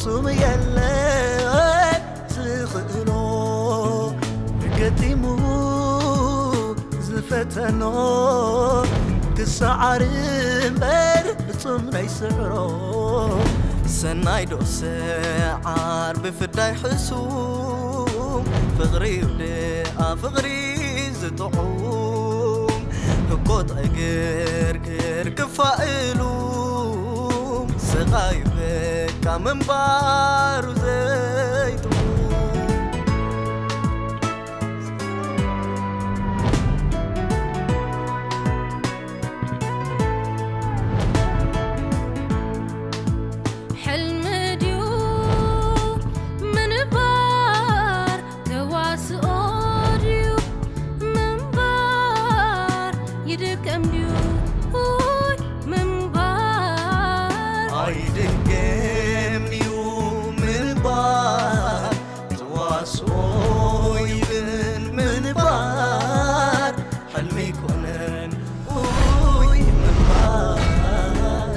ጹም የለን ዝኽእሎ፣ ገጢሙ ዝፈተኖ፣ ክሰዓር እምበር ጹም ናይ ስዕሮ። ሰናይ ዶ ሰዓር ብፍዳይ ሕሱም፣ ፍቕሪ ደኣ ፍቕሪ ዝጥዑም፣ ህኮት ዕግርግር ክፋእሉ፣ ስቓዩ በቃ ምንባሩ ዘይጥዑም። ሕልሚ ድዩ ምንባር፣ ተዋስኦ ድዩ ምንባር፣ ይድከም ድዩ ውይ ምንባር? ኣይድገም ድዩ ምንባር፣ ተዋስኦ ይብን ምንባር፣ ሕልሚ ኣይኮነን ውይ ምንባር።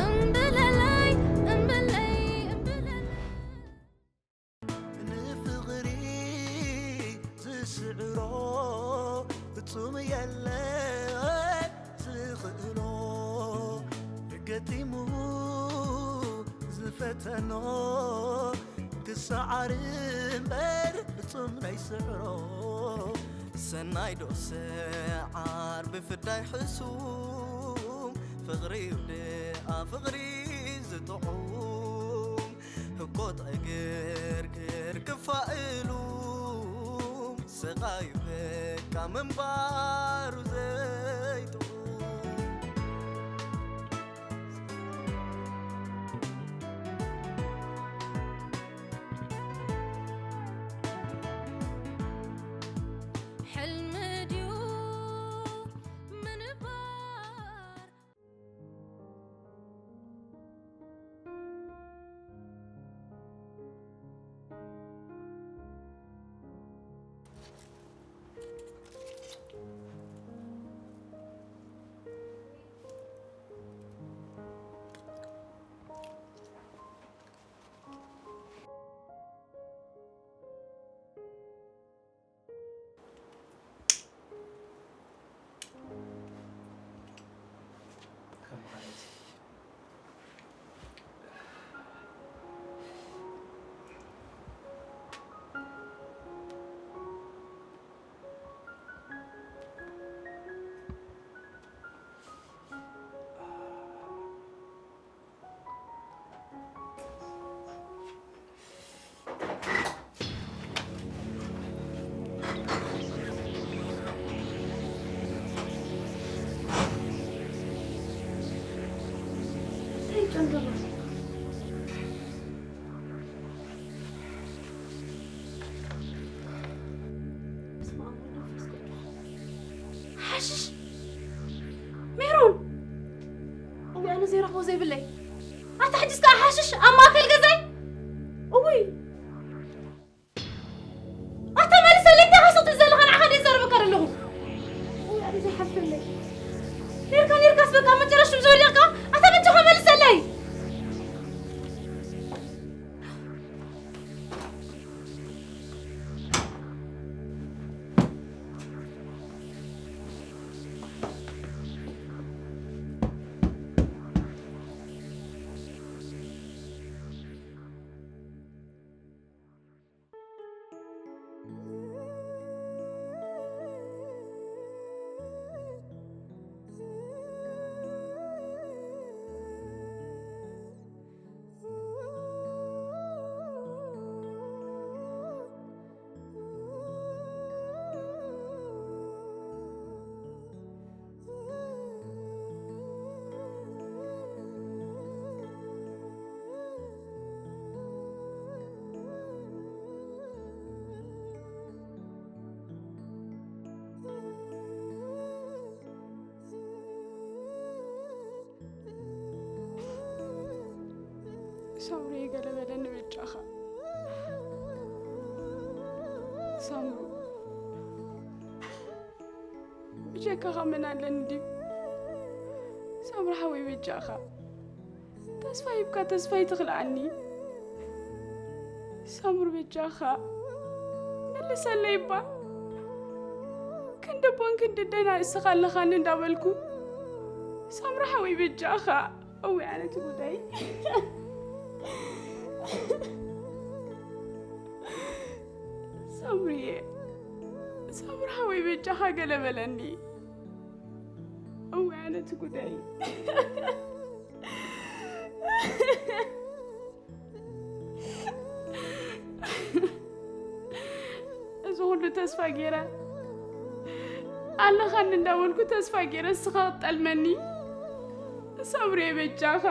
እምብለለይ፣ እምብለይ፣ እምብለለይ። ንፍቕሪ ዝስዕሮ ፍጹም የለን ዝኽእሎ፣ ገጢሙ ዝፈተኖ፣ ክሰዓር እምበር ፍጹም ናይ ስዕሮ። ሰናይ ዶ ሰዓር ብፍዳይ ሕሱም፣ ፍቕሪ ደኣ ፍቕሪ ዝጥዑም፣ ህኮት ዕግርግር ክፋእሉ፣ ስቓዩ በቃ ምንባሩ ዘይጥዑም። ሕልሚ ድዩ ምንባር? ሓሽሽ ሜሮን፣ እውይ፣ ኣነ ዘይረኽቦ ዘይብለይ። ኣታ ሕጂስ ከኣ ሓሽሽ ኣብ ማእከል ገዛይ? እውይ፣ ኣታ መልሰለይ፣ እንታይ ሓሶት እዩ ዘለኻ? ንዓኻ ድየ ዘረበካ ዘለኹ? እውይ፣ ኣነ ዘይሓስበለይ። ኔርካ ኔርካስ በቃ መጨረሽቱ ምስ ወደቕካ፣ ኣታ በጃኻ መልሰለይ። ሳምሪ፣ ገለ በለኒ ብጃኻ። ሳምሩ፣ ብጀካኻ መን ኣለኒ ድዩ? ሳምሪ ሓወይ፣ ብጃኻ። ተስፋ ሂብካ ተስፋ ይትኽልኣኒ። ሳምሪ በጃኻ መልሰለይ እባ። ክንዲ ቦን ክንዲ ደና እስኻ ኣለኻኒ እንዳበልኩ፣ ሳምሪ ሓወይ በጃኻ። እወ ኣነ እቲ ጉዳይ። ሳምሪየ፣ ሳምሪ ሓወይ በጃኻ ገለ በለኒ። እወ ኣነ እቲ ጉዳይ። እዚ ኩሉ ተስፋ ገይረ፣ ኣለኻኒ እንዳበልኩ ተስፋ ገይረ፣ እስኻ ክትጠልመኒ። ሳምሪየ በጃኻ።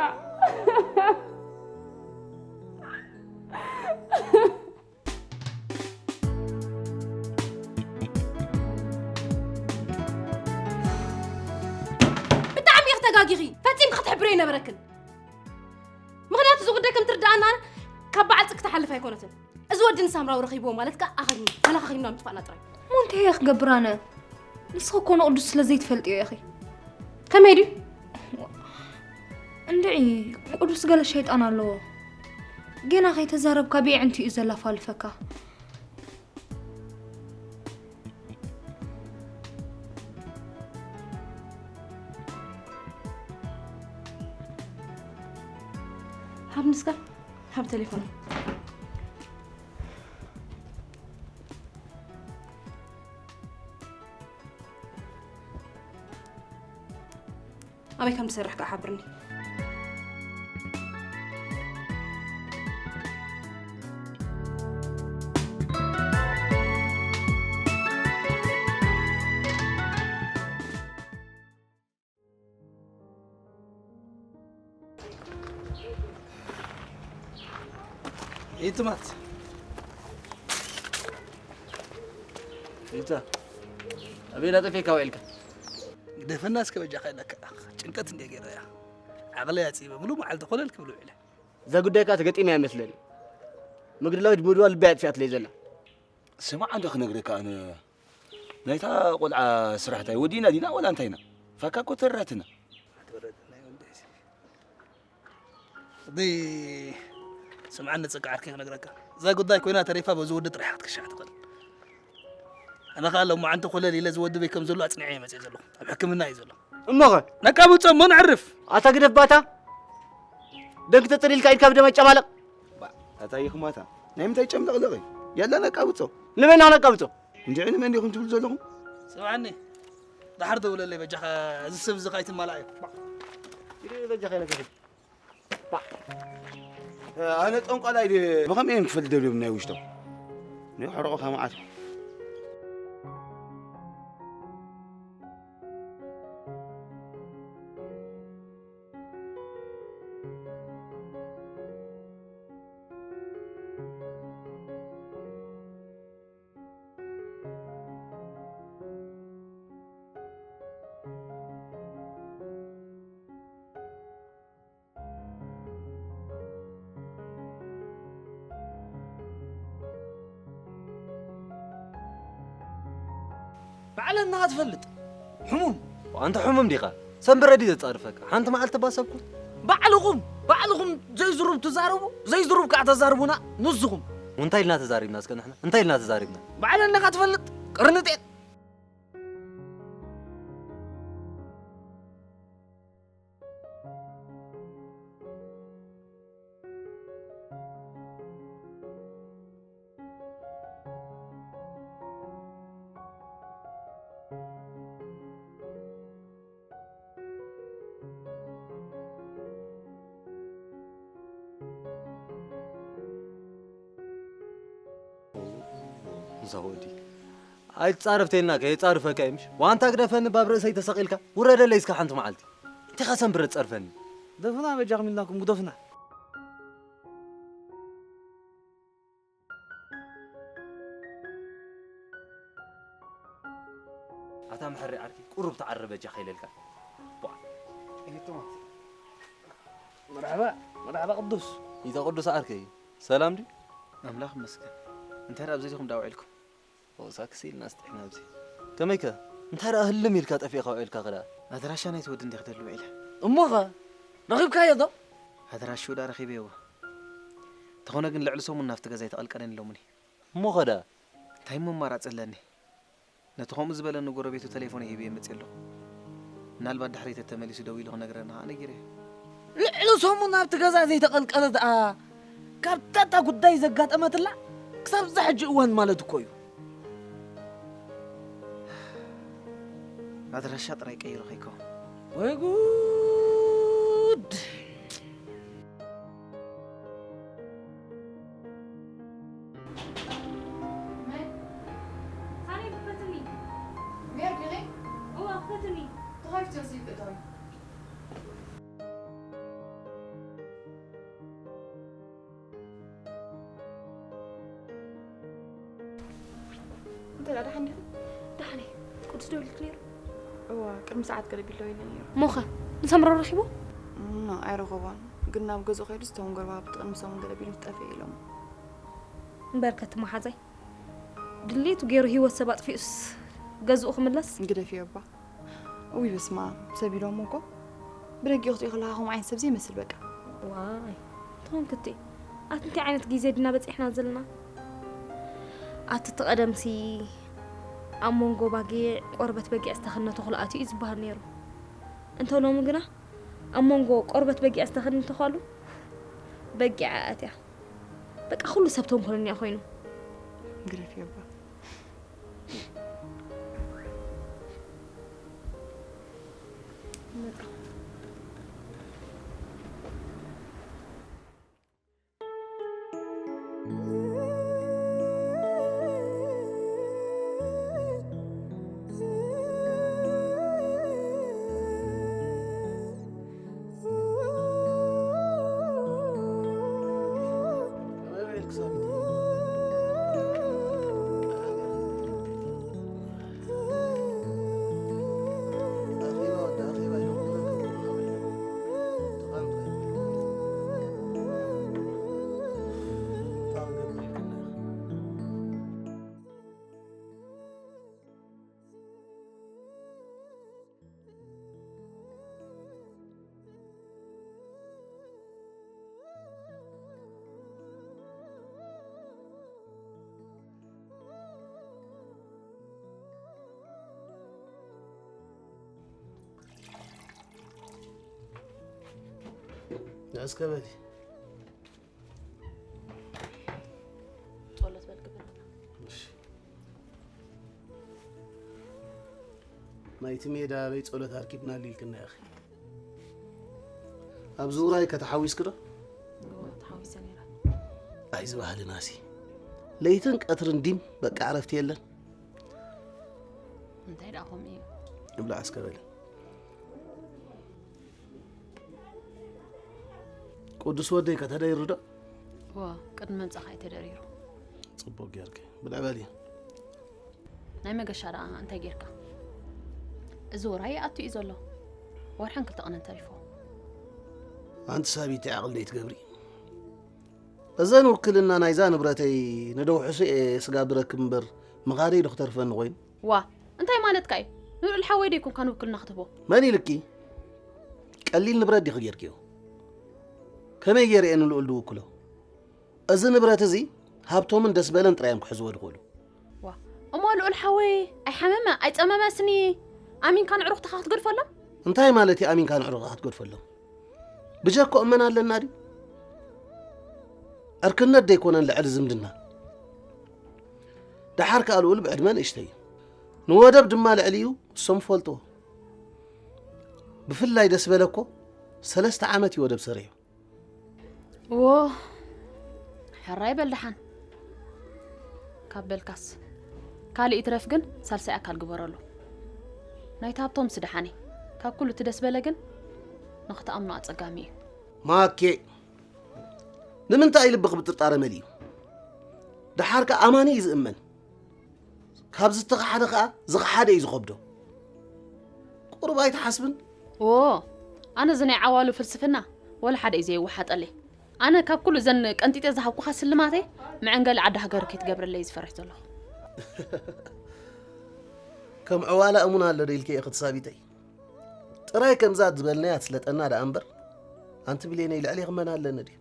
ብጣዕሚ ኢኺ ተጋጊኺ። ፈጺምኪ ክትሕብሪ ኣይነበረክን። ምኽንያቱ እዚ ጉዳይ ከም ትርድኣና ካብ በዓል ጽግ ትሓልፍ ኣይኮነትን። እዚ ወዲ ንሳምራዊ ረኺብዎ ማለት ከኣ ኣኸኒ ተለኻኺምና ምጥፋእና ጥራይ። እሞ እንታይ እየ ክገብር ኣነ? ንስኺ እኮ ንቕዱስ ስለ ዘይትፈልጥዮ ኢኺ። ከመይ ድዩ? እንድዒ፣ ቅዱስ ገለ ሸይጣን ኣለዎ። ጌና ከይተዛረብካ ብየዕንትኡ እዩ ዘላፋልፈካ። ሃብ ንስካ፣ ሃብ ቴሌፎን። ኣበይ ከም ትሰርሕ ከኣ ሓብርኒ። ኢንትማት። ኢንታ። ኣበይ ዳጠፌካ ውዒልካ? ግደፈና እስከ በጃኻ ኢለካ። ጭንቀት እንድየ ገይረያ። ዓቕለይ ኣጽቢበ፣ ምሉእ መዓልቲ ኮለል ክብል ውዒለ። እዛ ጉዳይ ከኣ ተገጢማ እያ መስለኒ። መግደላዊት ብምድዋ ልበይ ኣጥፊኣትለይ ዘላ። ስማዕ፣ እንዶ ክነግረካ ኣነ፣ ናይታ ቆልዓ ስራሕ እንታይ ወዲእና ዲና ወላ እንታይ ኢና? ፋካ እኮ ተረትና። ኣቲ ስምዓኒ፣ ጽቃ ዓርከይ ክነግረካ። እዛ ጉዳይ ኮይና ተሪፋ በዚ ወዲ ጥራሕ ክትክሻሕ ትኽእል። ኣነ ከኣ ሎማዓንቲ ኮለል ኢለ እዚ ወዲ በይ ከም ዘሎ ኣጽኒዐ እየ መጽየ ዘለኹ። ኣብ ሕክምና እዩ ዘሎ። እሞኸ? ነቃብጾ እሞ ነዕርፍ። ኣታ ግደፍ ባታ። ደንክ ተጸሊልካ ኢድካ ብደም ኣይጨማለቕ። ባ፣ ኣታ ይኽማታ። ናይ ምንታይ ጨምለቕለቕ እዩ? ያላ ነቃብጾ። ንመን ኢና ነቃብጾ? እንድዒ ንመን ዲኹም ትብሉ ዘለኹም? ስምዓኒ። ደሓር ደውለለይ በጃኻ፣ እዚ ሰብ እዚ ከኣ ኣይትማላኣዮ። ባ። ኢሉ በጃኻ ኢለካ። ባ። ኣነ ጠንቋላይ ድየ? ብኸመይ እዮም ክፈልጥ ደልዮም ናይ ውሽጦም? ንሕርቑ ከመዓት። ባዕለና ትፈልጥ። ሕሙም። ኣንተ ሕሙም ዲኻ? ሰንበረ ድዩ ዘጻርፈካ? ሓንቲ መዓልቲ ባሰብኩ። ባዕልኹም፣ ባዕልኹም ዘይዝሩብ ትዛረቡ፣ ዘይዝሩብ ከኣ ተዛርቡና ንስኹም። እንታይ ኢልና ተዛሪብና እስከ ንሕና? እንታይ ኢልና ተዛሪብና? ባዕለና ትፈልጥ። ቅርንጤ። እዛ ወዲ ኣይትጻረፍ ተይልና ከየጻርፈካ እዩ ምሽ? ዋንታ ግደፈኒ ባብ ርእሰይ ተሰቒልካ ውረደለይ እስከ ሓንቲ መዓልቲ። እንታይ ኻሰንብረ ትጸርፈኒ? ግደፉና በጃኹም ኢልናኩም ግደፉና። ኣታ መሐሪ ዓርኪ ቁሩብ ተዓረ በጃኻ ኢለልካ። ቧዕ። እሂ ቶማስ። መርሓባ፣ መርሓባ ቅዱስ። ኢታ ቅዱስ ዓርከይ፣ ሰላም ድዩ? ኣምላኽ ይመስገን። እንታይ ደኣ ኣብዚ ዲኹም ደኣ ውዒልኩም? ኦ፣ ሳክሲ ኢልና ስጢሕና ኣብዚ። ከመይከ? እንታይ ደኣ ህልም ኢልካ ጠፊእካ ውዒልካ ከ ደኣ? ኣድራሻ ናይቲ ወዲ እንዲየ ክደሊ ውዒለ። እሞኸ? ረኺብካዮ ዶ? ኣድራሽኡ ደኣ ረኺበዮ። እንተኾነ ግን ልዕሊ ሰሙን ናብቲ ገዛ ኣይተቐልቀለን ኢሎምኒ። እሞ ኸዳ? እንታይ እሞ ኣማራፂ ኣለኒ? ነቲ ከምኡ ዝበለኒ ጎረቤቱ ተሌፎን ሂበዮ መፅእ ኣለኹ። ምናልባት ድሕሪ ተተመሊሱ ደው ኢሉ ክነግረና ከዓ ነጊረዮ። ልዕሊ ሰሙን ናብቲ ገዛ ዘይተቐልቀለ ደኣ ካብታ እታ ጉዳይ ዘጋጠመትላ ክሳብ እዛ ሕጂ እዋን ማለት እኮ እዩ። ኣድራሻ ጥራይ ቀይሩ ከይከውን። ወይ ጉድ! መን? ሳኔ፣ ክፈትኒ። ሜር ዲኺ? እወ፣ ክፈትኒ። ተኸፊቱ ሲ ክእተዊ። እንታይ ደኣ፣ ደሓን ዲኺ? ደሓን እየ። ቅዱስ ዶ ኢሉኪ ነይሩ? እዋ፣ ቅድሚ ሰዓት ገለ ቢሎ ኢለ ነይሩ። እሞኸ ንሰምረ ረኺቦ? ኖ፣ ኣይረኸቦን። ግን ናብ ገዝኡ ከይዱ፣ እቶም ጎረባብቲ ቅድሚ ሰሙን ገለ ቢሉ ጠፍኤ ኢሎም። እምበርከ እቲ መሓዛይ ድሌቱ ገይሩ ህይወት ሰብ ኣጥፊኡስ ገዝኡ ክምለስ? ግደፍዮ እባ። እውይ በስመ ኣብ፣ ሰብ ኢሎሞ እኮ ብደጊኡ ክትሪኢ ከለኻ ከምኡ ዓይነት ሰብ ዘይመስል በቃ። ዋይ፣ ትኾን ክቲ፣ ኣቲ እንታይ ዓይነት ግዜ ድና በፂሕና ዘለና? ኣቲ እቲ ቀደምሲ ኣብ መንጎ ባጊዕ ቆርበት በጊዕ ዝተኸነ ተኽሎ ኣትዩ እዩ ዝበሃል ነይሩ። እንተ ሎሚ ግና ኣብ መንጎ ቆርበት በጊዕ ዝተኸነ ተኽሎ በጊዕ ኣትያ። በቃ ኩሉ ሰብ ተንኮለኛ ኮይኑ። ግደፍዮ እባ። እስከ በሊ። ጸሎት በል ግበር። እሺ። ናይቲ ሜዳ ኣበይ ጸሎት ኣርኪብና ኢልክና ኢኺ። ኣብዚ ውራይ ከተሓዊስኪ ዶ? እወ፣ ተሓዊሰ ነይረ። ኣይ ዝበሃልናሲ። ለይትን ቀትርን ዲም በቃ ዕረፍቲ የለን። እንታይ ደኣ ከምኡ እዩ? እብላዕ እስከ በሊ። ቅዱስ ወደይ ከ ተደይሩ ዶ? እወ፣ ቅድሚ ምምጻእካ እዩ ተደሪሩ። ጽቡቕ ጌርኪ። ብልዕ በሊ። ናይ መገሻ ደኣ እንታይ ጌርካ? እዚ ውራይ ይኣቱ እዩ ዘሎ። ወርሕን ክልተ ቀንን ተሪፎ። ኣንቲ ሳቢተይ ዓቕሊ ደይትገብሪ። እዘን ውክልና ናይዛ ንብረተይ ንደውሕሱ እየ ስጋ ብረክብ እምበር ምኻደይ ዶ ክተርፈኒ ኮይኑ? ዋ፣ እንታይ ማለትካ እዩ? ንልኡል ሓወይ ዶ ኣይኮንካን ውክልና ክትህቦ? መን ኢልኪ? ቀሊል ንብረት ዲኺ ጌርክዮ? ከመይ ገይረ እየ ንልኡል ድውክሎ? እዚ ንብረት እዚ ሃብቶምን ደስ በለን ጥራይ እዮም ክሕዝዎ ድኽእሉ። ዋ፣ እሞ ልኡል ሓወይ ኣይሓመመ ኣይጸመመ ስኒ ኣሚንካ ንዕሩኽትኻ ክትገድፈሎም? እንታይ ማለት እዩ ኣሚንካ ንዕሩኽትኻ ክትገድፈሎም? ብጀኮ እመን ኣለና ድዩ? ዕርክነት ደይኮነን ልዕሊ ዝምድና። ደሓር ከኣ ልኡል ብዕድመ ንእሽተይ እዩ። ንወደብ ድማ ልዕሊ እዩ እሶም ፈልጥዎ። ብፍላይ ደስ በለኮ ሰለስተ ዓመት እዩ ወደብ ሰሪሑ። እዎ፣ ሕራይ በል ደሓን። ካብ በልካስ። ካልእ ይትረፍ ግን ሳልሳይ ኣካል ግበረሉ። ናይቲ ሃብቶምስ ደሓን እዩ። ካብ ኩሉ እቲ ደስ በለ ግን ንኽትኣምኖ ኣጸጋሚ እዩ። ማኬ፣ ንምንታይ እዩ ልብኺ ብጥርጣረ መሊኡ? ደሓር ከኣ ኣማኒ እዩ ዝእመን። ካብ ዝተኸሓደ ኸኣ ዝኸሓደ እዩ ዝኸብዶ። ቁሩብ ኣይትሓስብን? እዎ፣ ኣነ እዚ ናይ ዓዋሉ ፍልስፍና ወላ ሓደ እዩ ዘየወሓጠለይ። ኣነ ካብ ኩሉ እዘን ቀንጢጠ ዝሃብኩኻ ስልማተይ መዐንገሊ ዓዲ ሃገር ከይትገብረለይ ዝፈርሕ ዘለኹ። ከም ዕዋላ እሙን ኣሎ ዶ ኢልኪ ኢኺ ትሳቢተይ? ጥራይ ከምዛ ዝበልናያ ትስለጠና ደኣ እምበር፣ ኣንቲ ብሌነይ ልዕሌኺ መን ኣለኒ ድዩ?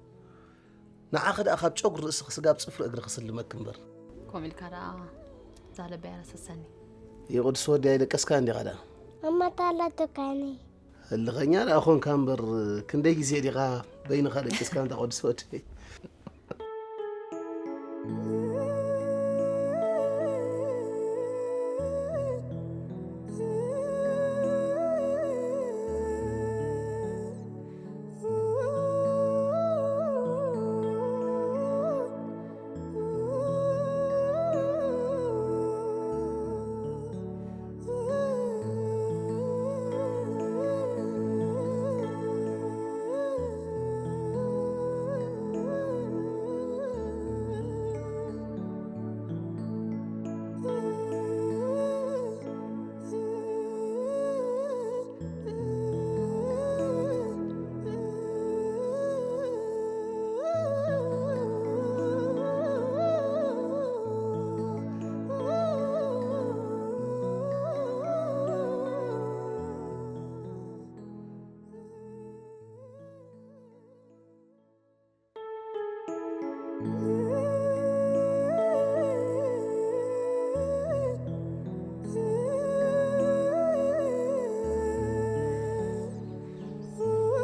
ንዓኺ ደኣ ካብ ጨጉሪ ርእስኺ ስጋብ ጽፍሪ እግርኺ ስልመኪ እምበር። ከምኡ ኢልካ ደኣ እዛ ለበይ ኣረሰሰኒ። የቕድስ ወዲ ኣይደቀስካ እንዲኻ ደኣ። ኣማታ ኣላቶ ካኒ። ህልኸኛ ደኣ ኾንካ እምበር ክንደይ ግዜ ዲኻ በይንኻ ደቂስካ እንታ ቅዱስ ወዲ።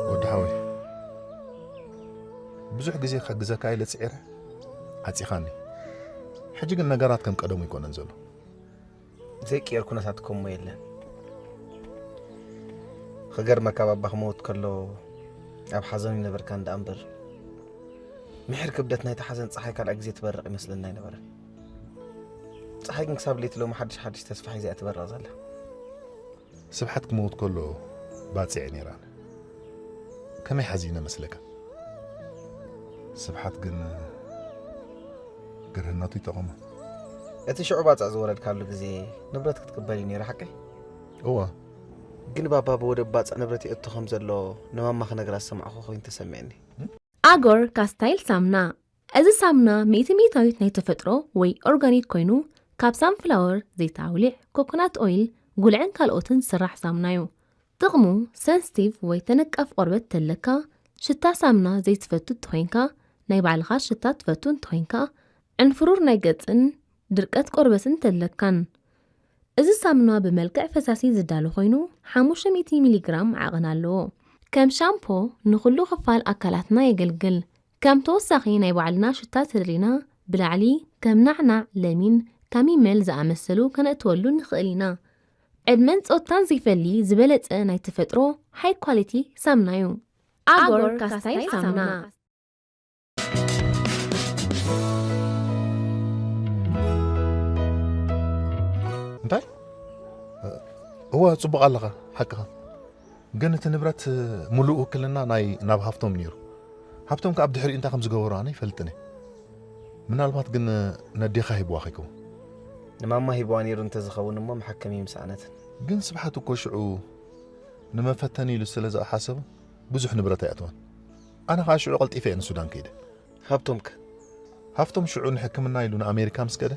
ወዲ ሓወይ፣ ብዙሕ ግዜ ከግዘካ ኢለ ጽዒረ፣ ዓጺኻኒ። ሕጂ ግን ነገራት ከም ቀደሙ ኣይኮነን ዘሎ። ዘይቅየር ኩነታት ከምኡ የለን። ክገርመካ፣ ባባ ክመውት ከሎ ኣብ ሓዘኑ ይነበርካ እንዳ እምበር፣ ምሕር ክብደት ናይቲ ሓዘን ጸሓይ ካልኣይ ግዜ ትበርቕ ይመስለና ኣይነበረን። ጸሓይ ግን ክሳብ ለይቲ ሎሚ ሓድሽ ሓድሽ ተስፋ ሒዛ እያ ትበርቕ ዘላ። ስብሓት ክመውት ከሎ ባጽዕ ነይራን። ከመይ ሓዚነ መስለካ? ስብሓት ግን ግርህነቱ ይጠቐሞ። እቲ ሽዑ ባጽዕ ዝወረድካሉ ግዜ ንብረት ክትቅበል እዩ ነይሩ፣ ሓቀይ? እወ። ግን ባባ ብወደብ ባጽዕ ንብረት ይእቶ ከም ዘሎ ንማማ ክነግራ ዝሰማዕኩ ኮይኑ ተሰሚዕኒ። ኣጎር ካስታይል ሳምና። እዚ ሳምና ሚእቲ ሚእታዊት ናይ ተፈጥሮ ወይ ኦርጋኒክ ኮይኑ፣ ካብ ሳንፍላወር፣ ዘይት ኣውሊዕ፣ ኮኮናት ኦይል፣ ጉልዕን ካልኦትን ዝስራሕ ሳምና እዩ። ጥቕሙ፣ ሰንስቲቭ ወይ ተነቃፍ ቆርበት ተለካ፣ ሽታ ሳምና ዘይትፈቱ እንተኾይንካ፣ ናይ ባዕልኻ ሽታ ትፈቱ እንተኾይንካ፣ ዕንፍሩር ናይ ገጽን ድርቀት ቆርበትን ተለካን። እዚ ሳምና ብመልክዕ ፈሳሲ ዝዳሎ ኮይኑ፣ ሓሙሽተ ሚእቲ ሚሊግራም ዓቐን ኣለዎ። ከም ሻምፖ ንኹሉ ክፋል ኣካላትና የገልግል። ከም ተወሳኺ ናይ ባዕልና ሽታ ተደሊና፣ ብላዕሊ ከም ናዕናዕ፣ ለሚን፣ ካሚመል ዝኣመሰሉ ከነእትወሉ ንኽእል ኢና። ዕድመን ጾታን ዘይፈሊ ዝበለጸ ናይ ተፈጥሮ ሃይ ኳሊቲ ሳምና እዩ። ኣጎር ካስታይል ሳምና። እንታይ? እወ፣ ጽቡቕ ኣለኻ፣ ሓቅኻ። ግን እቲ ንብረት ምሉእ ውክልና ናይ ናብ ሃብቶም ነይሩ። ሃብቶም ከኣ ብድሕሪኡ እንታይ ከም ዝገበሩ ኣነ ኣይፈልጥን እየ። ምናልባት ግን ነዴኻ ሂብዋ ከይከውን። ንማማ ሂብዋ ነይሩ እንተዝኸውን እሞ መሓከሚ ምሰኣነትን። ግን ስብሓት እኮ ሽዑ ንመፈተኒ ኢሉ ስለ ዝሓሰበ ብዙሕ ንብረት ኣይኣተወን። ኣነ ኸኣ ሽዑ ቀልጢፈ እየ ንሱዳን ከይደ። ሃብቶም ከ? ሃብቶም ሽዑ ንሕክምና ኢሉ ንኣሜሪካ ምስ ከደ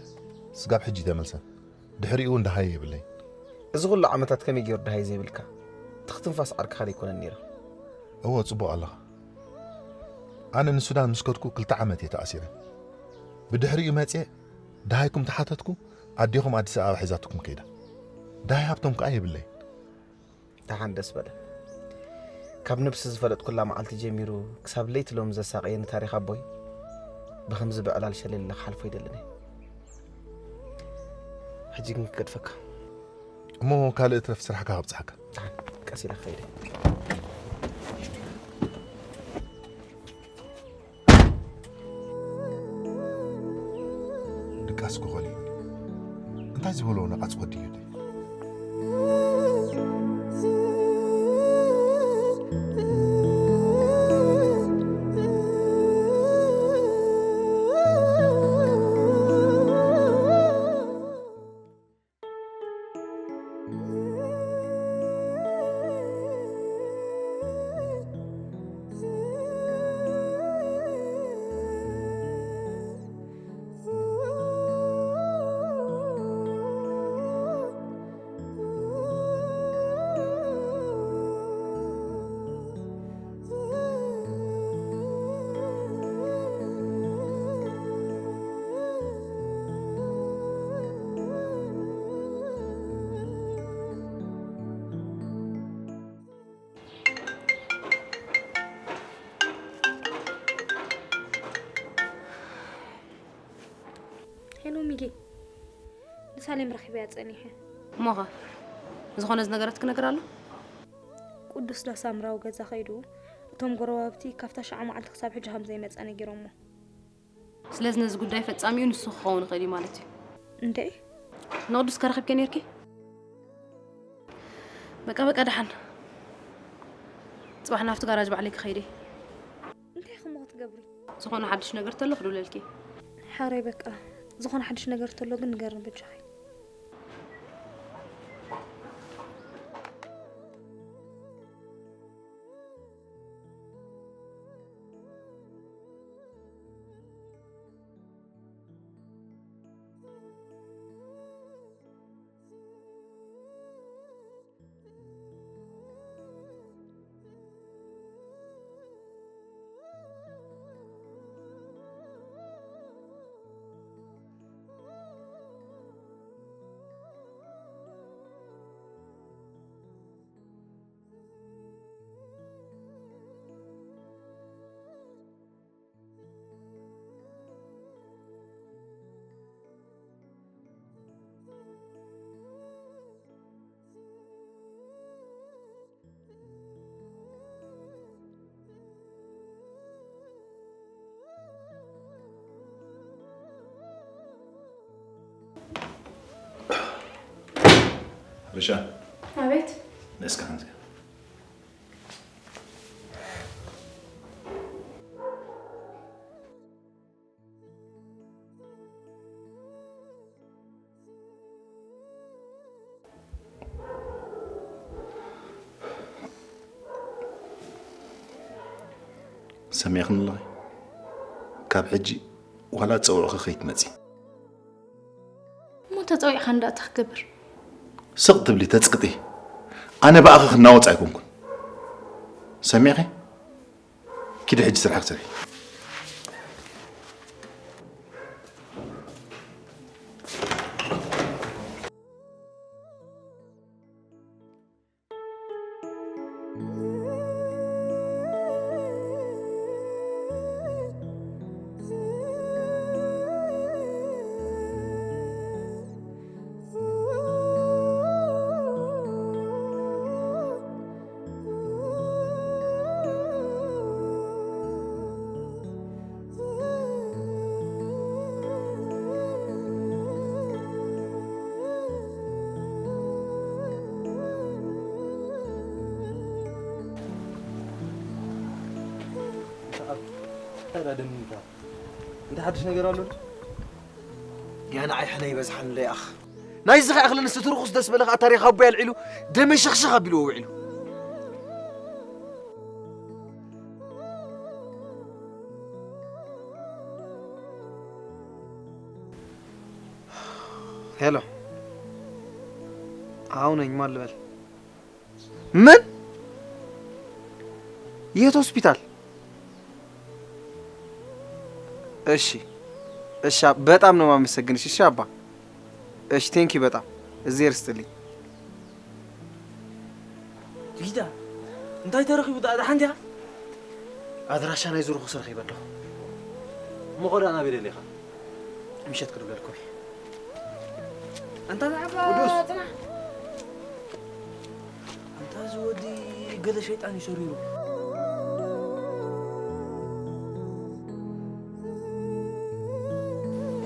ስጋብ ሕጂ ተመልሰን። ድሕሪኡ እውን ደሃየ የብለይን። እዚ ኩሉ ዓመታት ከመይ ገይሩ ደሃይ ዘይብልካ? ትኽ ትንፋስ ዓርክኻ ደይኮነን ነይራ? እወ፣ ጽቡቕ ኣለኻ። ኣነ ንሱዳን ምስ ከድኩ ክልተ ዓመት እየ ተኣሲረ። ብድሕሪኡ መጽየ ደሃይኩም ተሓተትኩ፣ ኣዴኹም ኣዲስ ኣበባ ሒዛትኩም ከይዳ። ደሃይ ሃብቶም ከኣ የብለይን። ደሓን ደስ በለ። ካብ ነብሲ ዝፈለጥኩላ መዓልቲ ጀሚሩ ክሳብ ለይቲ ሎም ዘሳቐየኒ ታሪኽ ኣቦይ ብኸምዚ ብዕላል ሸለል ኢለ ክሓልፎ ኣይደልን እየ። ሕጂ ግን ክገድፈካ። እሞ ካልእ እትረፍ ስራሕካ ከብጽሓካ። ደሓን ቀስ ኢለ ክኸይድ እየ። ድቃስ ክኾል እዩ። እንታይ ዝበሎ ነቓጽ ወዲ እዩ ደይ? ሳሌም ረኺበያ ጸኒሐ። እሞኸ ዝኾነ ዝነገረትኪ ነገር ኣሎ? ቅዱስ ዳ ሳምራዊ ገዛ ከይዱ እቶም ጎረባብቲ ካብታ ሸዓ መዓልቲ ክሳብ ሕጂ ከም ዘይመጸ ነጊሮሞ። ስለዚ ነዚ ጉዳይ ፈጻሚኡ ንሱ ክኸውን ይኽእል እዩ ማለት እዩ። እንዴ? ንቕዱስ ከረኽብኪ ነርኪ? በቃ በቃ ደሓን። ጽባሕ ናብቲ ጋራጅ ባዕለይ ክኸይደ። እንታይ ኢኹም ክትገብሩ? ዝኾነ ሓድሽ ነገር ተሎ ክድውለልኪ። ሓረይ በቃ ዝኾነ ሓድሽ ነገር ተሎ ግን ንገርኒ በጃኺ። ርሻ ኣቤት። ነስካ ሓንቲ ሰሚዕኽኒ ኣለኺ? ካብ ሕጂ ዋላ ጸውዕኺ ከይትመጺ። እሞ ተጸዊዕካ እንዳ እንታይ ክገብር? ስቕ ትብሊ ተጽቅጢ። ኣነ ብኣኺ ክናወጽ ኣይኮንኩን። ሰሚዕኺ? ኪዲ ሕጂ ስራሕኪ ስርሒ። እንታይ ደኣ ደሚንካ? እንታይ ሓድሽ ነገር ኣሎ? ያ ንዓይ ሕነ ይበዝሓኒ ለይኣኽ። ናይዚ ከይኣኽለንስ እቲ ርኹስ ደስ በለኻ ታሪኽ ኣቦይ ኣልዒሉ ደመይ ሸኽሸኽ ኣቢልዎ ውዒሉ። ሄሎ፣ ኣው ነኝ። ማን ልበል? ምን? የት ሆስፒታል? እሺ፣ እሺ፣ በጣም ነው የማመሰግንሽ። እሺ አባ፣ እሺ፣ ቴንኪ በጣም እግዜር ይስጥልኝ። ጊዳ እንታይ ተረኺቡ? ደኣ ደሓን ዲኻ? ኣድራሻ ናይ ዝርኹስ ረኺበ ኣለኹ። እሞ ኸዳ ናበይ ደሊኻ? ምሸት ክድውለልኩም እየ። ኣንታ ዝዓባ ቅዱስ። ጽናሕ። ኣንታ እዚ ወዲ ገለ ሸይጣን እዩ ሰሪሩ።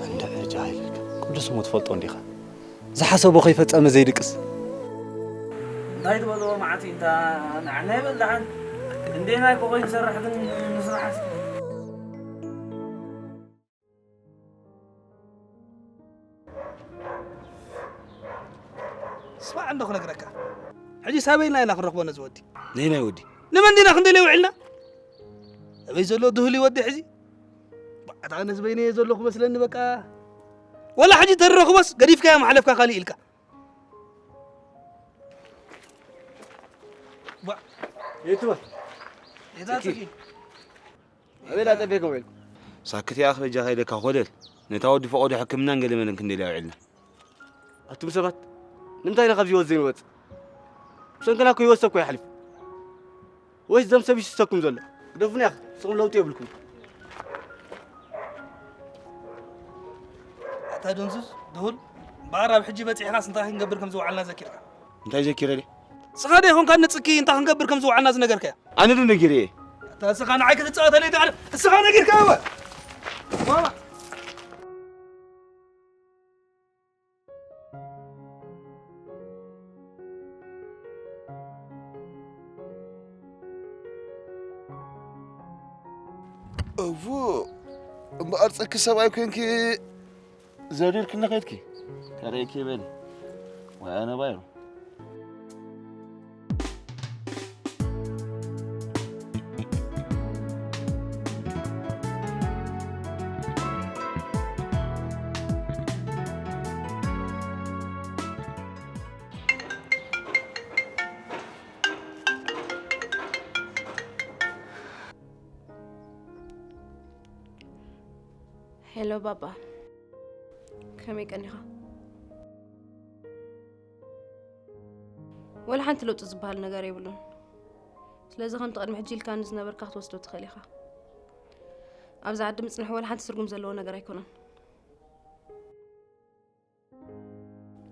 እንድዒ ጃሂል ኢልካ ቅዱስ እሞ ትፈልጦ እንዲኻ። ዝሓሰቦ ከይፈጸመ ዘይድቅስ። እንታይ ትበልዎ መዓት እዩ እንታ ንዓና ይበል ደሓን። እንዴናይ ኮኾይ ንሰርሕ ግን ንስራሕ እስኪ። ስማዕ እንዶ ክነግረካ። ሕጂ ሳበይ ኢልና ኢና ክንረኽቦ ነዚ ወዲ? ነይናይ ወዲ? ንመን ዲና ክንደልዮ ውዒልና? ኣበይ ዘሎ ድሁል እዩ ወዲ ሕጂ? ባዕታ ኣነስ በይነየ ዘለኹ መስለኒ በቃ። ወላ ሕጂ ተረኽቦስ ገዲፍካዮ ማሕለፍካ ካልእ ኢልካ። ባ- የትበል? የታ ጽጌ? ኣበይ ላጠቤ ከመልኩ? ሳክት ያኽ በጃ ከይደካ ኮለል። ነታ ወዲ ፈቐዶ ሕክምናን ገለ መለን ክንደልያ ውዒልና። ኣቱም ሰባት፣ ንምንታይ ኢና ካብዚ ህይወት ዘይንወጽእ? ብሰንክና እኮ ህይወት ሰብ እኮ ይሓልፍ። ወይስ ደም ሰብ ይስሰኩም ዘሎ? ግደፉና ያኽ፣ ንስኹም ለውጢ የብልኩም። ኣታ ደንዙዝ፣ ድሁል፣ እምበኣር ኣብ ሕጂ በጺሕካስ እንታይ ክንገብር ከም ዝወዓልና ዘኪርካ? እንታይ ዘኪረ ድየ? ንስኻ ዶ ይኾንካ ንጽኪ እንታይ ክንገብር ከም ዝወዓልና ዝነገርከያ? ኣነ ዶ ነጊረየ? ኣታ ንስኻ ንዓይ ክትጻወተለይ ዶ? ንስኻ ነጊርካ እወ። ማማ። እዎ፣ እምበኣር ጽኪ ሰብኣይ ኮንኪ ዘዲርክኒ ከድኪ? ከርእየኪ በሊ። ወይ ኣነ ባይሩ። ሄሎ ባባ፣ ከመይ ቀኒኻ? ወላ ሓንቲ ለውጢ ዝበሃል ነገር የብሉን። ስለዚ ከምቲ ቅድሚ ሕጂ ኢልካኒ ዝነበርካ ክትወስዶ ትኽእል ኢኻ። ኣብዚ ዓዲ ምጽንሒ ወላ ሓንቲ ትርጉም ዘለዎ ነገር ኣይኮነን።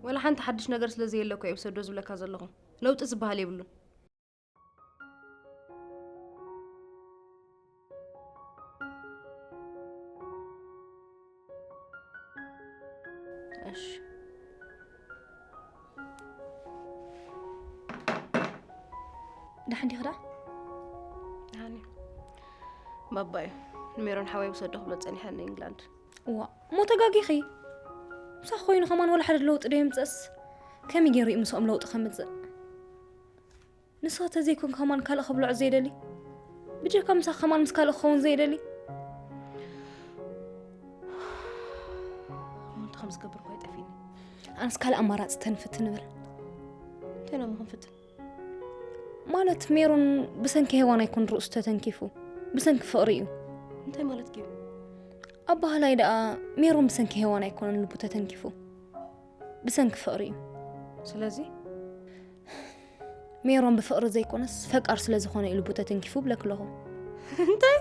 ወላ ሓንቲ ሓድሽ ነገር ስለ ዘየለ እኮ እየ ውሰዶ ዝብለካ ዘለኹ። ለውጢ ዝበሃል የብሉን። እሺ። ደሓን ዲኺ ደኣ? ደሓን እየ። ባባ እዩ። ንሜሮን ሓወይ ውሰዶ ክብሎ ጸኒሐ ንኢንግላንድ። እዋ፣ እሞ ተጋጊኺ። ምሳኺ ኮይኑ ከማን ወላ ሓደ ለውጢ ዶ የምጽእስ? ከመይ ገይሩ እዩ ምስኦም ለውጢ ከምጽእ? ንስኻ ተዘይኮንካ ከማን ካልእ ከብልዖ ዘይደሊ? ብጀካ ምሳኻ ከማን ምስ ካልእ ክኸውን ዘይደሊ? እሞ እንታይ ከም ዝገብር እኮ ኣይጠፍእኒ። ኣነስ ካልእ ኣማራጺ ተንፍትን ንብል። እንታይ ኢና እሞ ክንፍትን? ማለት ሜሮን ብሰንኪ ሄዋን ኣይኮን ርእሱ ተተንኪፉ፣ ብሰንኪ ፍቕሪ እዩ። እንታይ ማለት ድዩ? ኣባህላይ ደኣ ሜሮን ብሰንኪ ሄዋን ኣይኮነን ልቡ ተተንኪፉ፣ ብሰንኪ ፍቕሪ እዩ። ስለዚ? ሜሮን ብፍቕሪ ዘይኮነስ ፈቃር ስለ ዝኾነ እዩ ልቡ ተተንኪፉ ብለኪ ኣለኹ። እንታይ?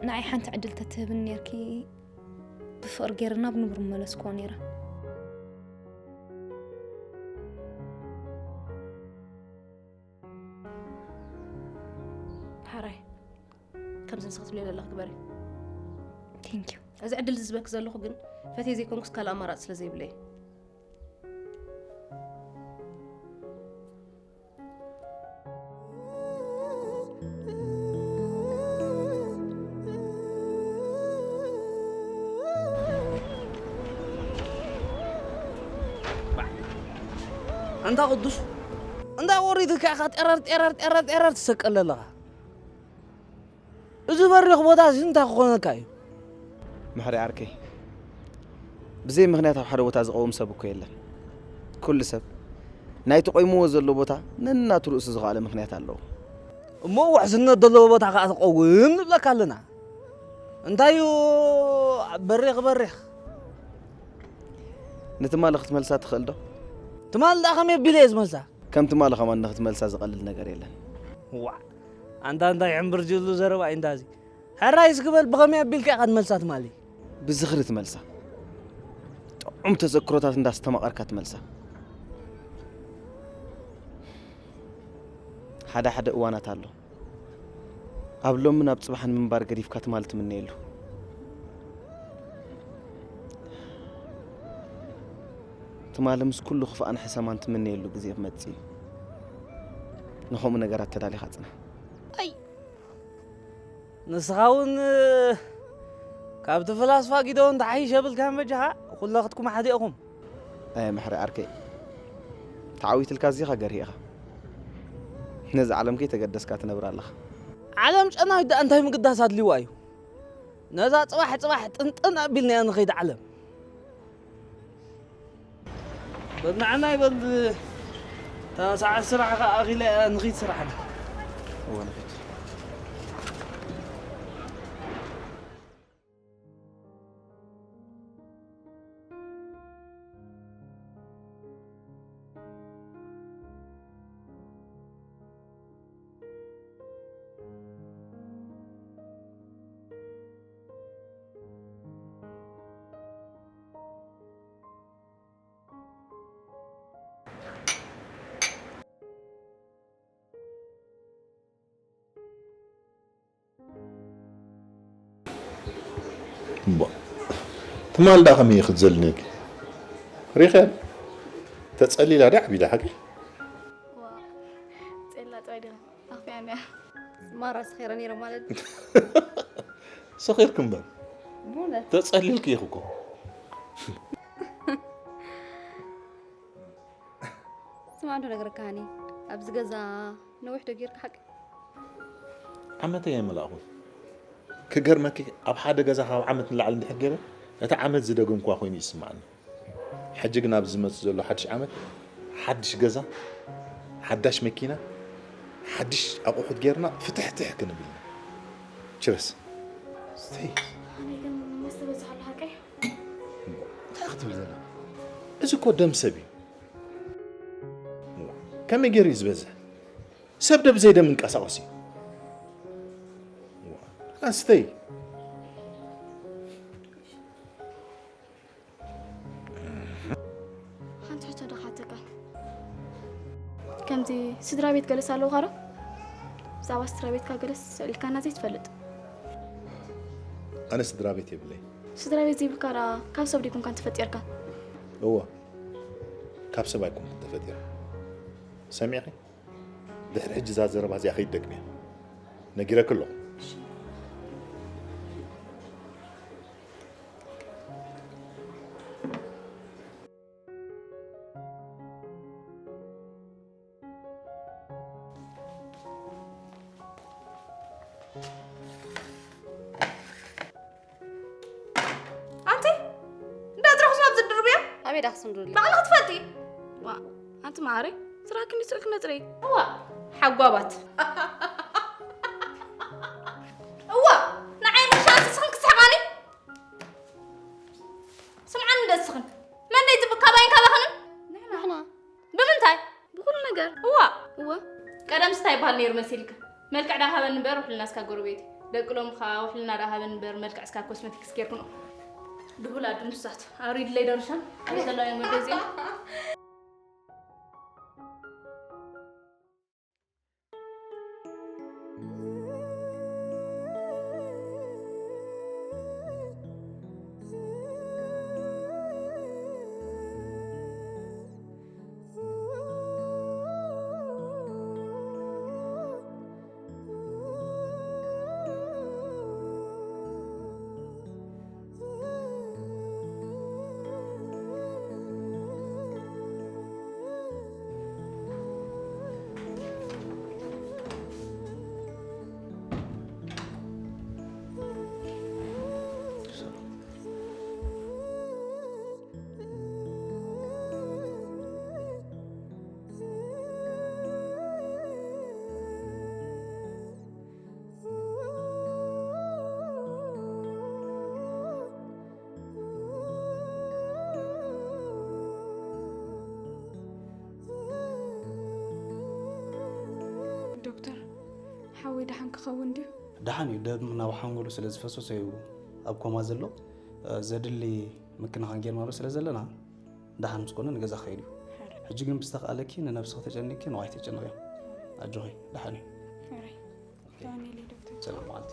ንዓይ ሓንቲ ዕድል ተትህብኒ ኔርኪ፣ ብፍቕሪ ገይረ ናብ ንቡር ምመለስክዎ ኔረ። ሓራይ፣ ከምዚ ንስኺ ትብልዮ ዘለኺ ግበሪ። Thank you። እዚ ዕድል ዝህበኪ ዘለኹ ግን ፈትየ ዘይኮንኩስ ካልእ ኣማራጺ ስለ ዘይብለይ። ኣንታ ቅዱስ፣ እንታይ ወሪድካ ኢኻ ጤረር፣ ጤረር፣ ጤረር፣ ጤረር ትሰቀል ዘለኻ? እዚ በሪኽ ቦታ እዚ እንታይ ክኾነካ እዩ? ምሕሪ ዓርከይ፣ ብዘይ ምኽንያት ኣብ ሓደ ቦታ ዝቐውም ሰብ እኮ የለን። ኩሉ ሰብ ናይቲ ቆይምዎ ዘሎ ቦታ ነናቱ ርእሱ ዝኸኣለ ምኽንያት ኣለዎ። እሞ ውሕስነት ዘለዎ ቦታ ከኣ ትቐውም ንብለካ ኣለና። እንታይ እዩ በሪኽ በሪኽ? ንትማሊ ክትመልሳ ትኽእል ዶ? ትማሊ ደኣ ከመይ ኣቢለ እየ ዝመልሳ? ከም ትማሊ ከማን ንኽትመልሳ ዝቐልል ነገር የለን። ዋዕ! ኣንታ እንታይ ሕምብርጅሉ ዘረባ እዩ እንዳ እዚ። ሕራይ እስኪ በል፣ ብኸመይ ኣቢልካ ኢኻ ትመልሳ ትማሊ? ብዝኽሪ ትመልሳ። ጥዑም ተዘክሮታት እንዳስተማቐርካ ትመልሳ። ሓደ ሓደ እዋናት ኣሎ። ኣብ ሎምን ኣብ ጽባሕን ምንባር ገዲፍካ ትማሊ ትምነየሉ። ትማሊ ምስ ኩሉ ክፍኣን ሕሰማን ትምነየሉ ግዜ ክመጽእ እዩ። ንኸምኡ ነገራት ተዳሊኻ ጽናሕ። ኣይ! ንስኻ እውን ካብቲ ፍላስፋ ጊደዎን ተሓይሸ ብልካን በጃኻ፣ ኩለኽትኩም ሓደ ኢኹም። ኣየ ምሕሪ ዓርከይ፣ ተዓዊትልካ ኣዚኻ ገርሂ ኢኻ። ነዛ ዓለም ከይተገደስካ ትነብር ኣለኻ። ዓለም ጨናዊት ደኣ እንታይ ምግዳስ ኣድልይዋ እዩ? ነዛ ጽባሕ ጽባሕ ጥንጥን ኣቢልናያ ንኸይድ ዓለም። በል ንዓና ይበል። እታ ሰዓት ስራሕ ከኣ ኣኺላ እያ፣ ንኺድ ስራሕና። እወ፣ ንኺድ። እምቧ፣ ትማል ደኣ ከመይ ክትዘልንየኪ? ሪኸ ተጸሊላ ድያ ዓቢዳ ሓቂ? ዋ፣ ጸላ ጥራይ ዲኻ? ኣኽፊኣኒ እያ። ማራ ሰኺረ ነይረ ማለት። ሰኺርክ እምበር። ብእውነት? ተጸሊልክ ኢኹ እኮ። ስማዕ እንዶ ነገረካኒ። ኣብዚ ገዛ ነዊሕ ዶ ጌርካ ሓቂ? ዓመተይ ኣይመላእኹን። ክገርመኪ፣ ኣብ ሓደ ገዛ ካብ ዓመት ንላዕሊ እንድሕር ገይረ፣ እቲ ዓመት ዝደገምኩዋ ኮይኑ ይስምዓኒ። ሕጂ ግን ኣብዚ ዝመጽእ ዘሎ ሓድሽ ዓመት፣ ሓድሽ ገዛ፣ ሓዳሽ መኪና፣ ሓድሽ ኣቑሑት ጌርና ፍትሕትሕ ክንብል ኢና። ችረስ። ስተይ። ኣነ ግን መስተ በዝሕ ኣሎ ሓቀይ? እንታይ ክትብል ዘላ? እዚ እኮ ደም ሰብ እዩ። ከመይ ገይሩ እዩ ዝበዝሕ? ሰብ ዶ ብዘይ ደም እንቀሳቐስ እዩ? ኣስተይ። ሓንቲ ሕቶ ዶ ክሓተካ? ከምዚ ስድራ ቤት ገለስ ኣለውኻ ዶ? ብዛዕባ ስድራ ቤትካ ገለስ ኣዕሊልካና ዘይትፈልጥ? ኣነ ስድራ ቤት የብለይ። ስድራ ቤት ዘይብልካ ደኣ ካብ ሰብ ዲኩንካን ተፈጢርካ? እወ፣ ካብ ሰብ ኣይኮንኩን ተፈጢረ። ሰሚዕኺ? ድሕሪ ሕጂ እዛ ዘረባ እዚኣ ከይትደግምያ። ነጊረኪ ኣለኹ። ኣንቲ፣ እንዳ ጥረኹስ ናብ ዝድርብያ? ኣበይ ዳኽስንዱሊ? ባዕልኺ ትፈልጢ። ዋ፣ ኣንቲ መዓረይ፣ ስራሕኪ እንዲ ስእልኪ ነጽሪ። እዋ፣ ሓጓባት። እዋ፣ ንዓይ ምሻ ንስኽን ክስሕቓኒ? ስምዓኒ እንደ እስኽን። መን ደይ ጽብቅ ካባይን ካባኽንን? ንሕና። ንምንታይ? ብኹሉ ነገር። እዋ። እወ። ቀደምስ እንታይ ይበሃል ነይሩ መሲልካ? መልክዕ ዳ ሃበኒ እምበር ውሕልና እስካ ጎረቤት። ደቂ ሎሚ ኸኣ ውሕልና ዳ ሃበኒ እምበር መልክዕ እስካ ኮስመቲክስ ጌርክኖ። ድሁላት ድንሱሳት። ኣውሪድለይ ዶ ርሻን? ኣበይ ዘለዋ እየን ወደዚኣ? ዶክተር፣ ሓወይ ደሓን ክኸውን ድዩ? ደሓን እዩ። ደም ናብ ሓንጎሉ ስለ ዝፈሰሶ እዩ ኣብ ኮማ ዘሎ። ዘድሊ ምክንኻን ጌርናሉ ስለ ዘለና ደሓን ምስ ኮነ ንገዛ ክኸይድ እዩ። ሕጂ ግን ብዝተኻእለኪ ንነብስኺ ተጨኒቅኪ ንዋይ ተጨንቕዮ። ኣጆኺ፣ ደሓን እዩ። ሕራይ። ኦኬ። ደሓን ኢለ ዶክተር። ሰላም መዓልቲ።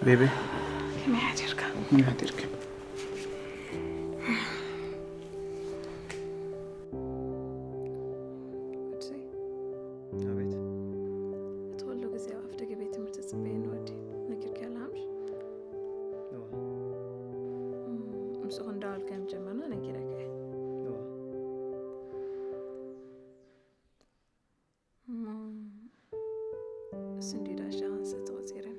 ቤቢ፣ ከመይ ሓዲርካ? ከመይ ሓዲርካ? ቅዱሰይ፣ ኣቤት። እቲ ኩሉ ግዜ ኣብ ኣፍደገ ቤት ትምህርቲ ዝጽበየኒ ወዲ ነጊርካዮ ኣለኻ ምሽ? እዋ። እም፣ ምስኡ ክንደዋወል ከም ጀመርና ነጊረካ እየ። እዋ። እሞ፣ እሱ እንድዩ ዳኣ ሻንሰ ተቖጺረኒ።